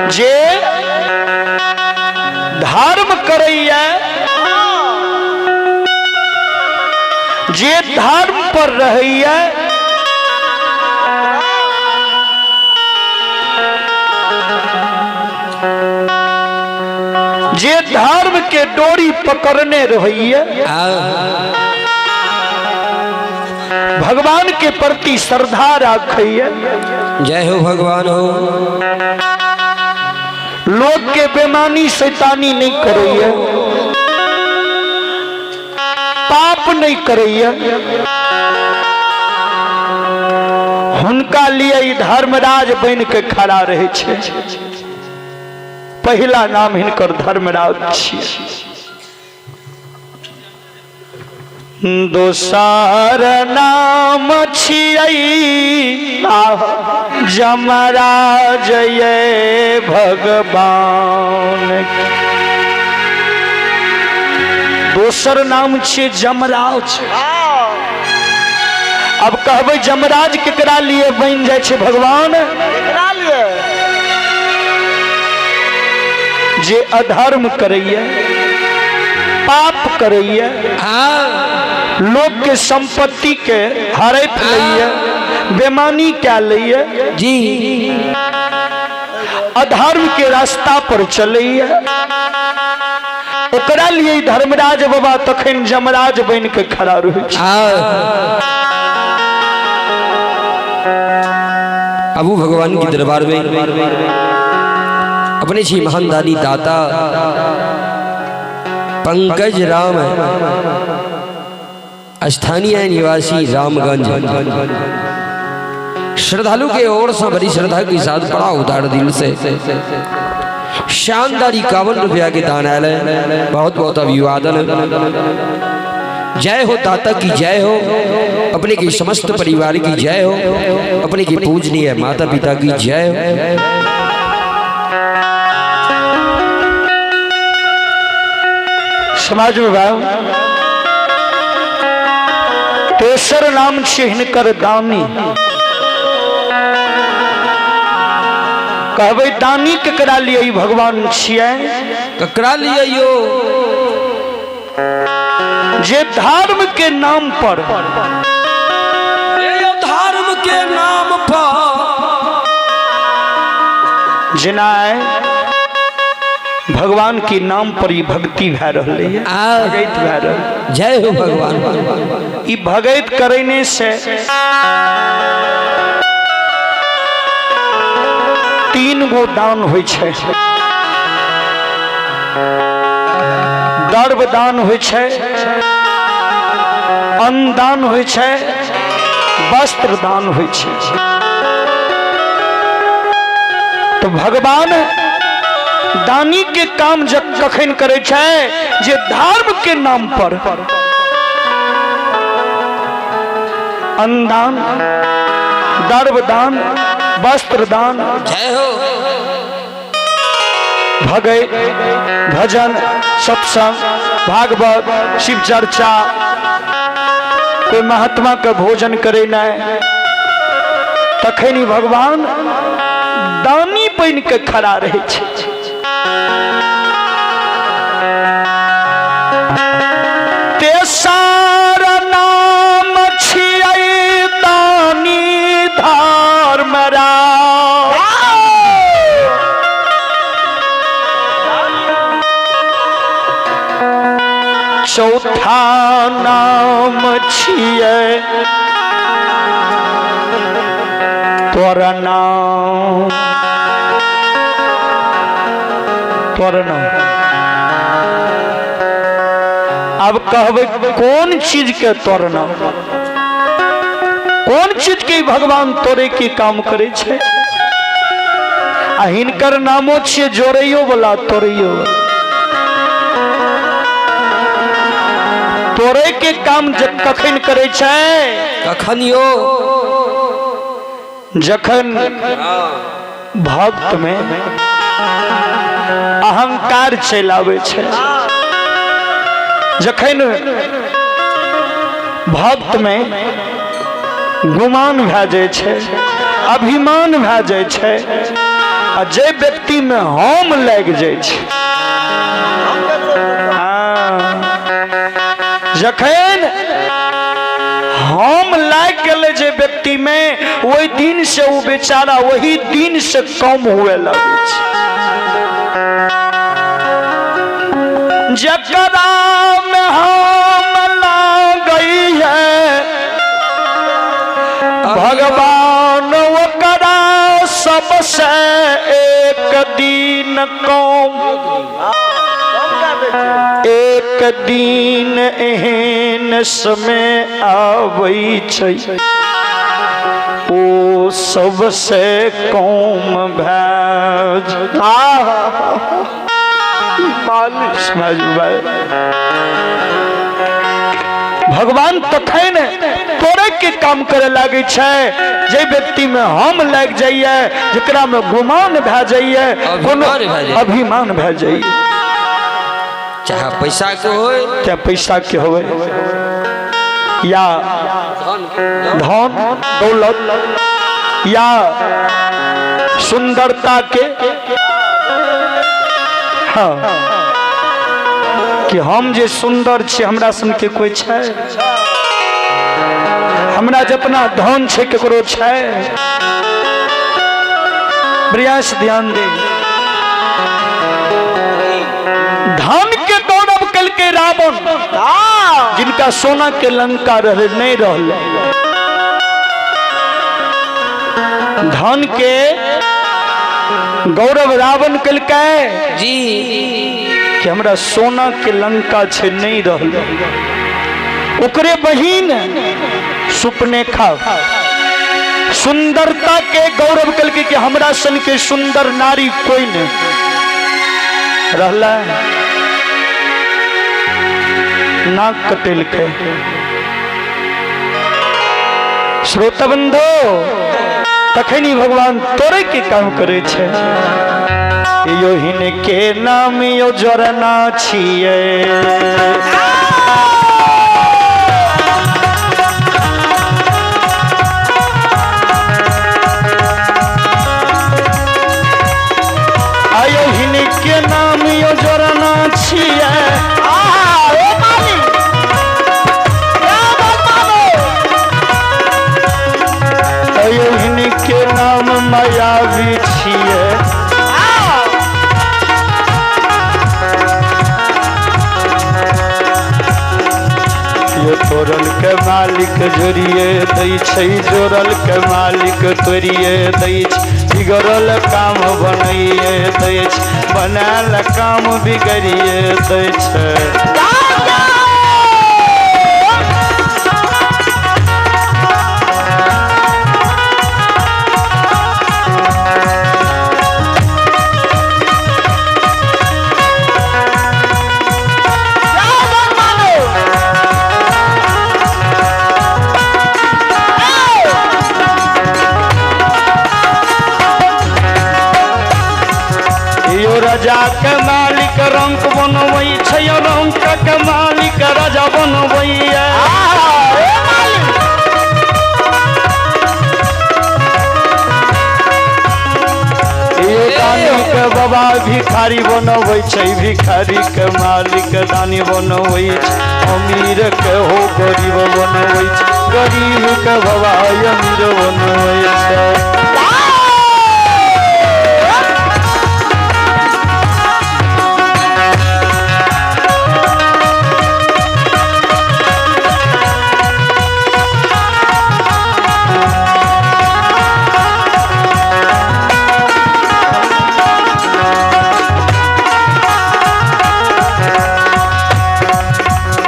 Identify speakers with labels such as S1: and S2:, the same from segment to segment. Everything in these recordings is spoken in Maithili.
S1: जे धर्म करैया, जे धर्म पर रहैया, जे धर्म के डोरी पकड़ने रहैया, भगवान के प्रति श्रद्धा रखैया,
S2: जय हो भगवान हो,
S1: लोग के बेमानी शैतानी नहीं करैया, पाप नहीं करैया, हुनका लिए ई धर्मराज बन के खड़ा रहे छै। पहिला नाम हिनकर धर्मराज छियै। दोसर नाम छियै जमराज ये भगवान। दोसर नाम छियै जमराज। अब कहबै जमराज केकरा लिए बनि जाइ छै भगवान?
S3: केकरा लिए?
S1: जे अधर्म करैया, पाप करैया, लोक के संपत्ति के हड़प लैया, बेमानी कए लैया
S2: जी,
S1: अधर्म के रास्ता पर चलैया, ओकरा लिए धर्मराज बाबा तखन जमराज बन के खड़ा रहै छै।
S2: अबू भगवान के दरबार में अपने छी महान दानी दाता पंकज राम, स्थानीय निवासी रामगंज, श्रद्धालु के ओर से बड़ी श्रद्धा के साथ बड़ा उदार दिल से शानदार 51 रुपया के दान आयल है। बहुत बहुत अभिवादन, जय हो दाता की जय हो, अपने के समस्त परिवार की जय हो, अपने की पूजनीय माता पिता की जय हो।
S1: समाज में भाई तेसर नाम छियै हिनकर दानी। कहबै दानी केकरा लिए ई भगवान छियै?
S2: ककरा लिए यो?
S1: जे धर्म के नाम पर,
S2: ये धर्म के नाम पर,
S1: जेना भगवान के नाम पर ई भक्ति भए रहलै है, भगैत भए रहल।
S2: जय हो भगवान।
S1: ई भगैत करने से तीन गो दान होइ छै। दर्भ दान होइ छै, अन्न दान होइ छै, वस्त्र दान होइ छै। तो भगवान दानी के काम जब कखन करै छै? जे धर्म के नाम पर अन्नदान, दर्भ दान, वस्त्र दान,
S2: जय हो,
S1: भगै भजन, सत्संग, भागवत, शिव चर्चा, कोई महात्मा के भोजन करेनाइ, तखन ही भगवान दानी बनि के खड़ा रहै छै। तेसर नाम छियै दानी धर्मराज। चौथा नाम छियै तोर नाम, तोर नाम। अब कहबै कोन चीज के तोड़ना, कोन चीज के भगवान तोड़े के काम करे छै? आ हिनकर नामो छियै जोड़ैयो वाला, तोड़ैयो वाला। तोड़े के काम जब कखन करे छै?
S2: कखन यो?
S1: जखन भक्त में अहंकार चलि आबै छै, जखन भक्त में गुमान भए जाइ छै, अभिमान भए जाइ छै, आ जे व्यक्ति में हम लागि जाइ छै, हाँ, जखन हम लागि गेलै जे व्यक्ति में, ओहि दिन से ओ बेचारा वही दिन से कम हुए लगै छै। जकरा में हम लागै है भगवान, ओकरा सबसे एक दिन कम। एक दिन एहन समय आबै छै, ओ सबसे कम भए। समझ भाई, भगवान तखन तोड़े के काम करे लागे छै जे व्यक्ति में हम लागि जाइए, जकरा में गुमान भए जाइए, कोनो
S2: अभिमान भए जाइए।
S1: अभिमान भए जाइए,
S2: चाहे पैसा के होय,
S1: चाहे पैसा के होवे या धन दौलत या सुंदरता के। हाँ, कि हम जे सुंदर छी, हमरा सन के कोई छै? हमरा जितना धन छै केकरो छै? प्रयास ध्यान दे, धन के गौरव कलके रावण, जिनका सोना के लंका रहे नहीं रहले। धन के गौरव रावण कलकै
S2: जी
S1: कि हमरा सोना के लंका छै, नहीं रहले। ओकरे बहिन सुपनेखा सुंदरता के गौरव कलकै कि हमरा सन के सुंदर नारी कोई नहीं रहला। नाक कटेलकै। श्रोता बंधो, तखन ही भगवान तोड़े के काम करे छै। यो हिनके नाम यो जरना छियै। आयो हिनके नाम यो जरना छियै। आयो हिनके नाम मायावी छियै। यो तोड़ल के मालिक जोड़िए दै छै, जोड़ल के मालिक तोड़िए दै छै। बिगड़ल काम बनाइए दै छै, बनायल काम बिगड़िए दै छै। यो राजा के मालिक रंग बनबै छै, यो रंग के मालिक राजा बनबैया। यो दानी के बाबा भिखारी बनबै छै, भिखारी के मालिक दानी बनबै छै। अमीर के हो गरीब बनबै छै, गरीब के बाबा अमीर बनबै छै।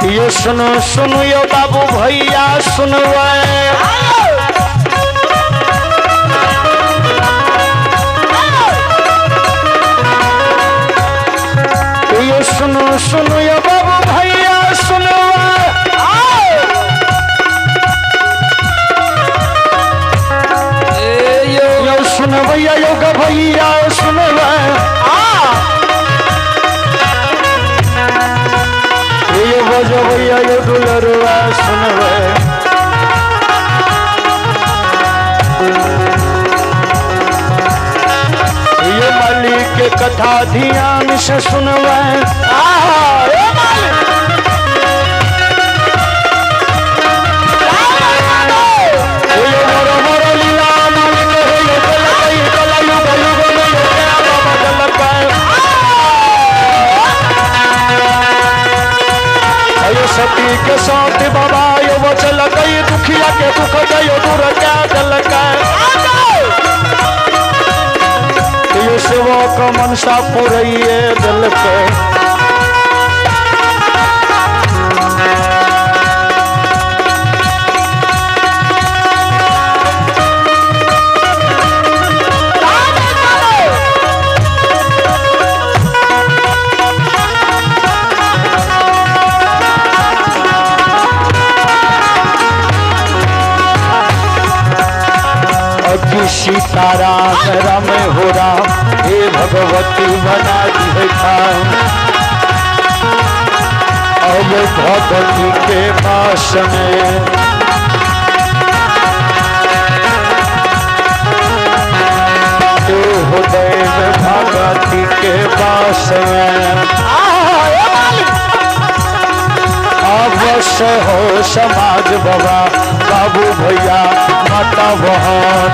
S1: यो सुनो सुनो यो बाबू भैया सुनबै। यो सुनो सुनो यो बाबू भैया सुनबै।
S2: यो
S1: यो सुनबैया यो गभैया सुनबै। यो बजबैया यो दुलरुआ सुनबै। यो के कथा ध्यान से सुनबै। हे मोर मोर लीला मालिक हे यो देलकै कलयुग युग में यो क्या बाबा देलकै। अयो सती के साथ बाबा यो बचलकै, दुखिया के दुख गयो दूर क्या देलकै। यो सेवक मनसा पुरैये देलकै। अति सीताराम राम हो राम, हे भगवती बना दी काम। अब भगवती के पास में हो देव भगवती के पास में। अवश्य हो समाज बाबा बाबू भैया माता बहन,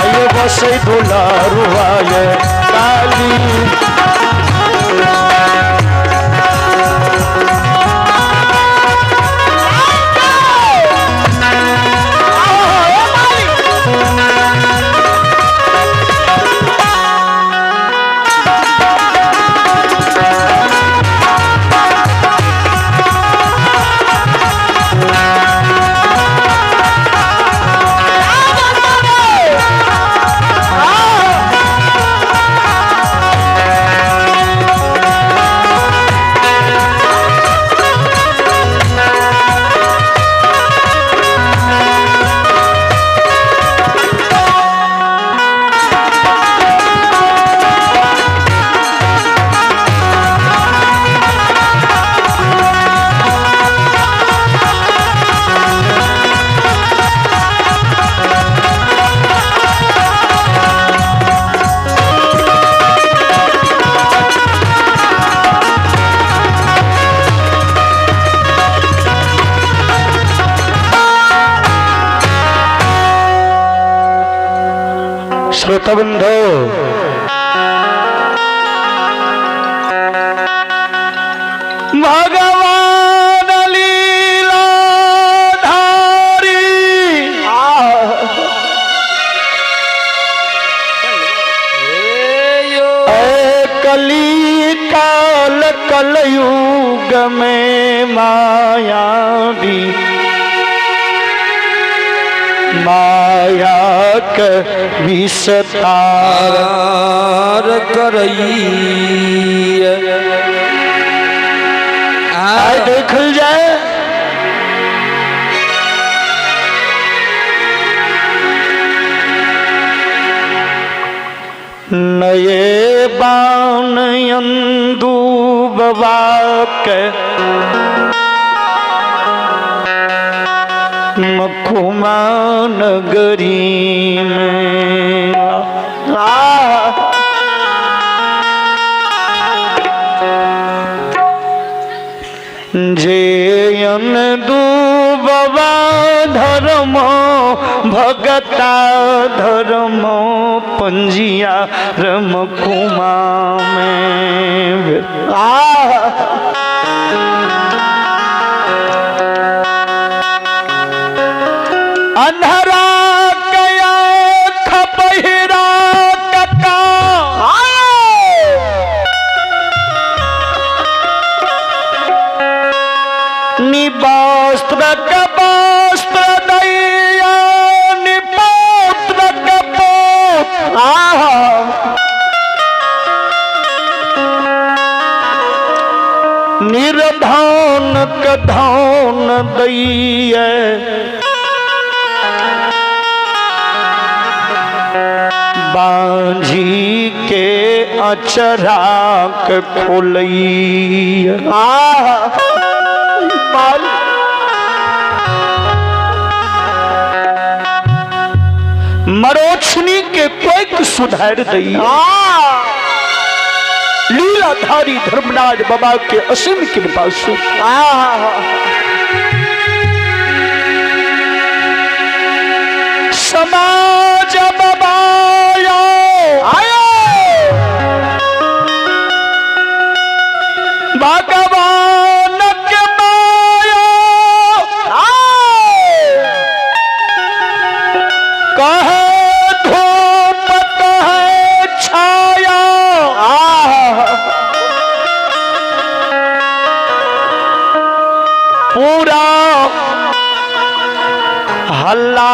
S1: ये बसै दुलारुआ ये काली। श्रोतबंधो, भगवान लीलाधारी कली काल कलयुग में माया भी माया के विस्तार
S2: करई।
S1: आइ देखल जाए नए बान अंदू बाबा के मखुमा नगरी में। जे डूबवा धर्म भगता धर्म पंजिया रमकुमा में। अंधरा कया खपहिरा कका निवस्त्र कवस्त्र दैया निपौत्र कपोत। निर्धन कधन दैया बांझी के अचराक खोलई। मरोछनी के कोई सुधारि दैया। लीलाधारी धर्मराज बाबा के असीम कृपा से समाज बाबा आयो भगवान के माया कहे धूप कहे छाया पूरा हल्ला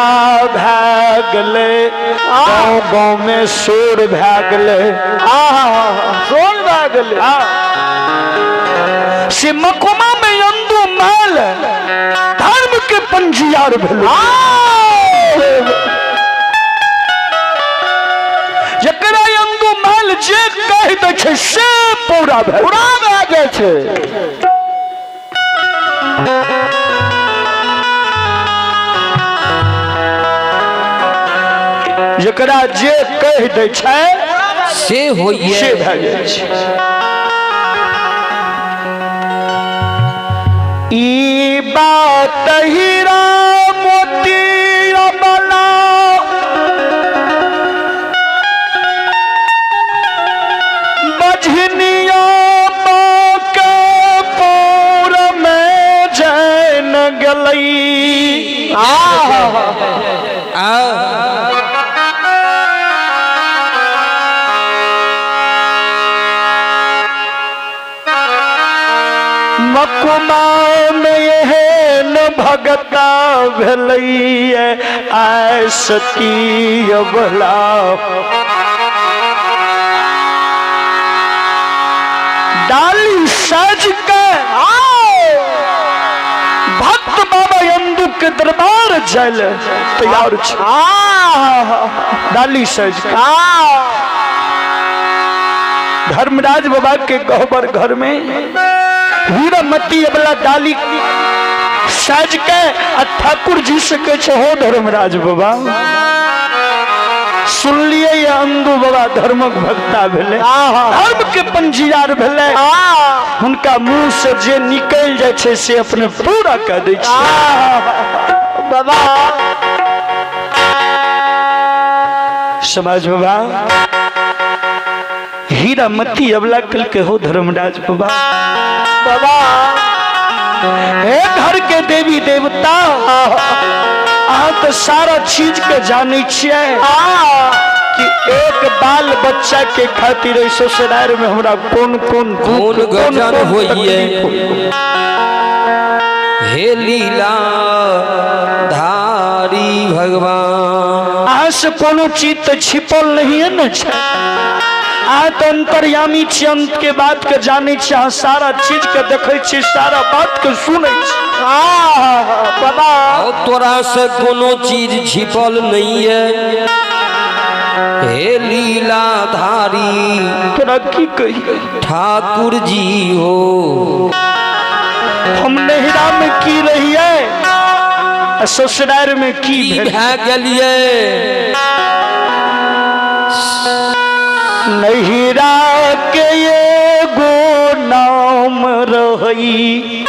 S1: भए गेलै, गाँव गाँव में शोर भए गेलै,
S3: शोर भए गेलै।
S1: से मकुमा में अंदू माल धर्म के पंजियार भेल, जकरा अंदू माल जे कहि दै छै से पूरा भेल,
S3: पूरा भए जाइ छै।
S1: जकरा जे कहि दै छै
S2: से होइए
S1: से भए जाइ छै। ई बात हीरा मोती बला बझनिया के पूर में जैन गलई। मकुमा में एहन भगता भेलैये आय सती अबला डाली सज के भक्त बाबा यंदू के दरबार जाय तैयार छै। डाली सज के धर्मराज बाबा के गहबर घर में हीरामती अबला डाली सज के आ ठाकुर जी से कहे छै, हो धर्मराज बाबा, सुनलिए ये अंदू बाबा धर्मक भक्ता भेलै, धर्म के पंजियार भेलै, हुनका मुंह से जे निकलि जाइ छै से अपने पूरा कऽ दै छै।
S3: बाबा
S1: समाज बाबा हीरामती अबला कल के हो धर्मराज बाबा,
S3: बाबा
S1: हे घर के देवी देवता, अहाँ तो सारा चीज के जानै छियै कि एक बाल बच्चा के खातिर एहि ससुराल में हमरा कोन कोन दुख,
S2: कोन गजन
S1: कोन
S2: होइए।
S1: तकलीफ होइए।
S2: हे लीला धारी भगवान,
S1: अहाँ से कोनो चीज तो छिपल नहीं है न छै। अहाँ तो अंतर्यामी छी, अंत के बात के जानै छी, अहाँ सारा चीज के देखै छी, सारा बात के सुनै छी।
S3: बाबा
S2: और तोरा से कोनो चीज छिपल नहीं है। हे लीला धारी
S1: तोरा की कही
S2: ठाकुर जी हो,
S1: हम नहिरा में की रहिए आ ससुराल में की
S2: की
S1: भेल
S2: भए गेलिए।
S1: नहिरा के एगो नाम रही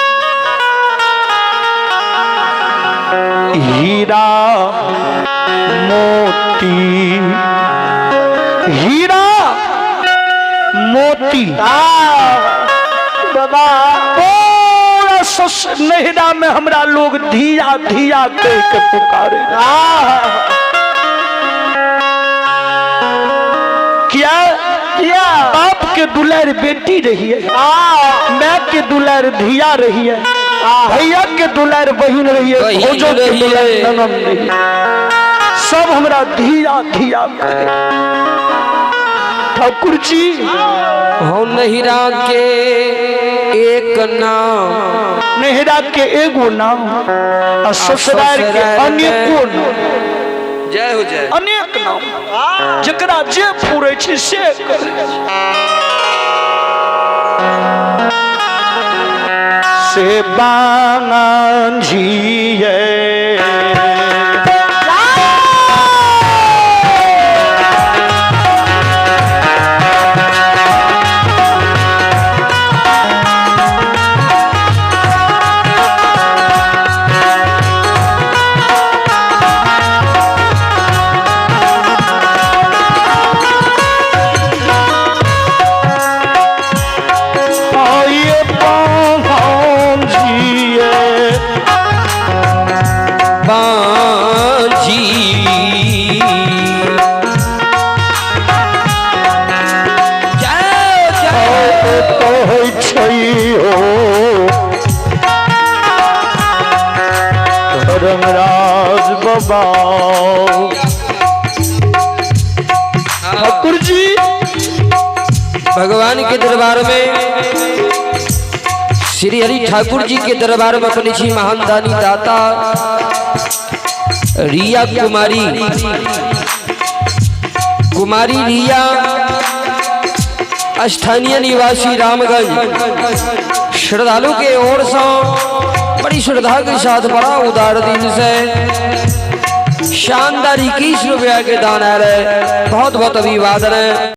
S1: हीरा मोती, हीरा मोती।
S3: बाबा
S1: पूरा नहिरा में हमरा लोग धिया धिया कह के पुकारे। क्या
S3: किया
S1: बाप के दुलार बेटी रही है, मैं के दुलार धिया रही है, भैया के दुलार बहिन रही है,
S2: बहिन
S1: भौजो के
S2: रही
S1: दुलार
S2: है।
S1: ननद रही है, सब हमरा धिया धिया कहे। ठाकुर जी
S2: हो नहिरा के एक नाम,
S1: नहिरा के एगो नाम आ ससुराल के
S2: ससुराल के
S1: अनेको नाम।
S2: जय हो जय,
S1: अनेक नाम, जकरा जे फुरै छै से करै छै। से बांझिए बा। ठाकुर जी
S2: भगवान के दरबार में, श्री हरि ठाकुर जी के दरबार में अपनी जी महान दानी दाता रिया कुमारी, कुमारी रिया, स्थानीय निवासी रामगंज, श्रद्धालु के ओर से बड़ी श्रद्धा के साथ बड़ा उदार दिल से शानदार 21 रुपया के दान आ रहे। बहुत बहुत अभिवादन है।